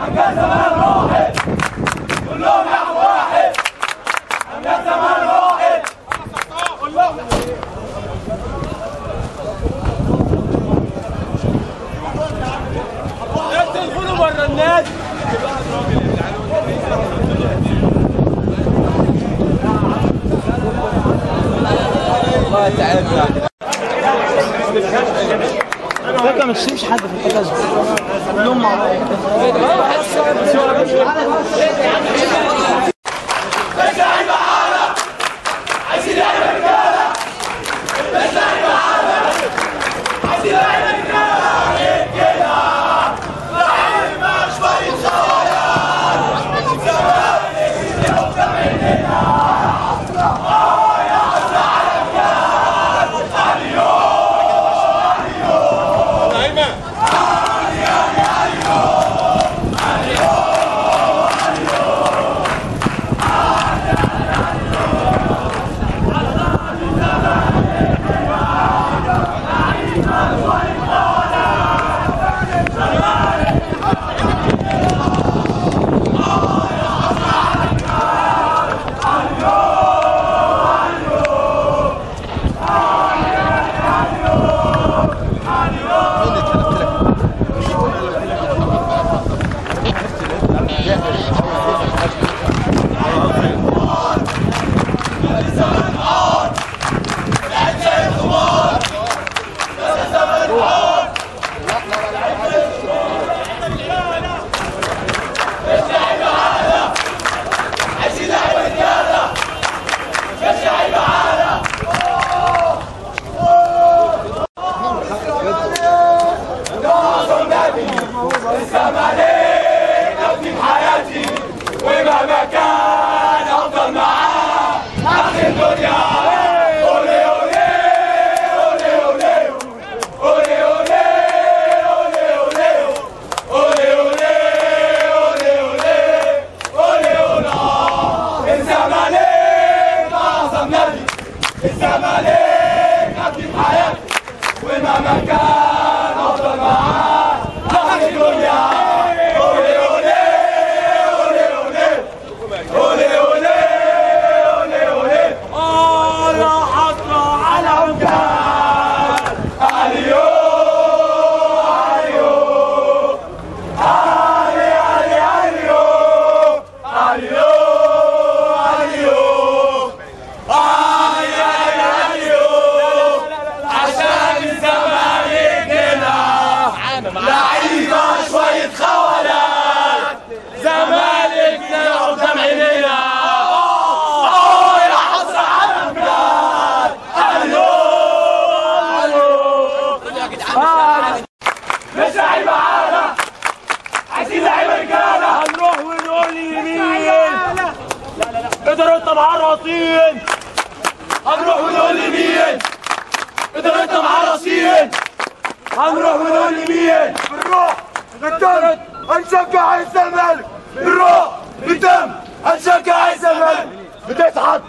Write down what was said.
امجاد زمان راحت، كلهم يلعبوا واحد. امجاد زمان راحت، كلهم. تدخلوا بره النادي. والله تعبنا. فكرة ما تشتمش حد في الحتة دي، كلهم مع بعض. عايزين لعيبة رجاله، مش لعيبة عالم، عايزين لعيبة رجاله كده، لعيبة شوية خيال، زمالك اللي قدام عينينا، يا حسرة على الجال، اليو اليو اليو اليو اليو. الزمالك نبني بحياتي، ومهما كان افضل معاه اخر الدنيا. اولي اولي اولي اولي اولي اولي اولي اولي اولي اولي اولي اولي اولي. الزمالك اعظم نادي، الزمالك نبني بحياتي، ومهما كان افضل معاه اخر الدنيا. اولي اولي اولي اولي اولي اولي اولي. لا حسرة على امجاد. اليو اليو علي علي اليو اليو اليو علي علي اليو. عشان الزمالك نلعب لعيبة شوية خوالات، زمالكنا قدام عينينا. يا حسرة على امجاد. اليو اليو. مش لعيبة عالة، عايزين لعيبة رجاله. هنروح ونقول يمين، ادارتنا معرصين. هنروح ونقول يمين، ادارتنا معرصين. هنروح ونقول يمين، بالروح بالدم هنشجع الزمالك، بالروح بالدم هنشجع الزمالك. بتضحك